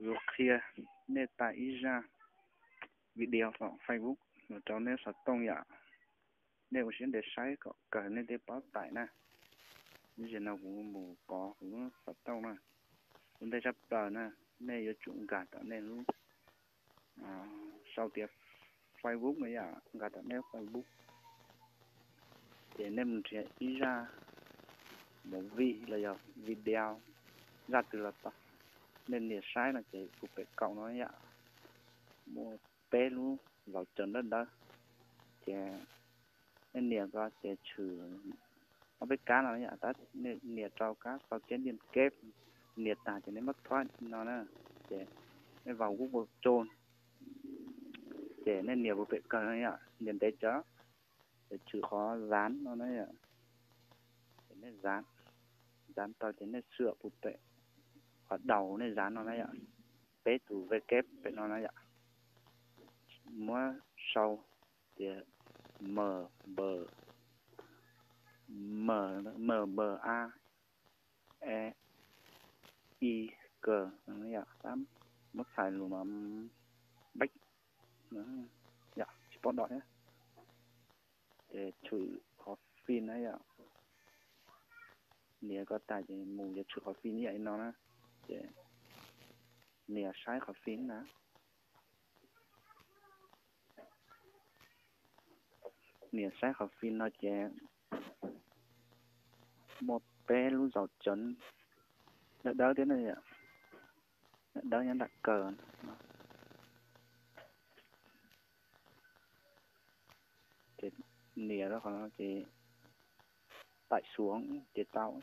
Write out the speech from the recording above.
Kuv yuav qhia nej tải ib zaj video hauv Facebook los rau nej xov tooj yom. Nej ua siab ntev saib kom kawg nej thiaj paub tải na. Tam sim no kuv mus pov kuv lub xov tooj na, lub ntev tshaj plaws na, nej yuav tsum nkag tom nej lub, sau tias Facebook na yom, nkag tom nej Facebook. Ces nej mus nrhiav ib zaj movie los yog video, zaj twg los tau. Nej nias saib no ces puag pem kaum no yom, muaj peb lub vauv cawv dawb dawb. Ces nej nias ko ces tshwm ob peb kab no yom, tab nej nias rau kab sau tias liên kết, nias tag ces nej muab thob no na, ces nej vào Google Chrome, ces nej nias puag pem kawg no yom, nias ntev tsawv, ces tshwm qhov dán no na yom. Ces nej dán, dán tau ces nej xwm puag pem qhov đầu nej dán no na yom, peb tus web pem no na yom. Muab sau tias M B, M, M B A E I G, tab muab txhais lus mas bek, yom, tsis paub đọc thiab. Ces tshwm qhov phim na yom. Nias ko tag ces mus yuav tshwm qhov phim ib yam li no na. Ces nias saib qhov phim na. Nias saib qhov phim no ces muaj peb lub vauv cawv dawb dawb thiab na yom, dawb nyob nram kawg. Ces nias rau qhov no ces tải xuống ces tau.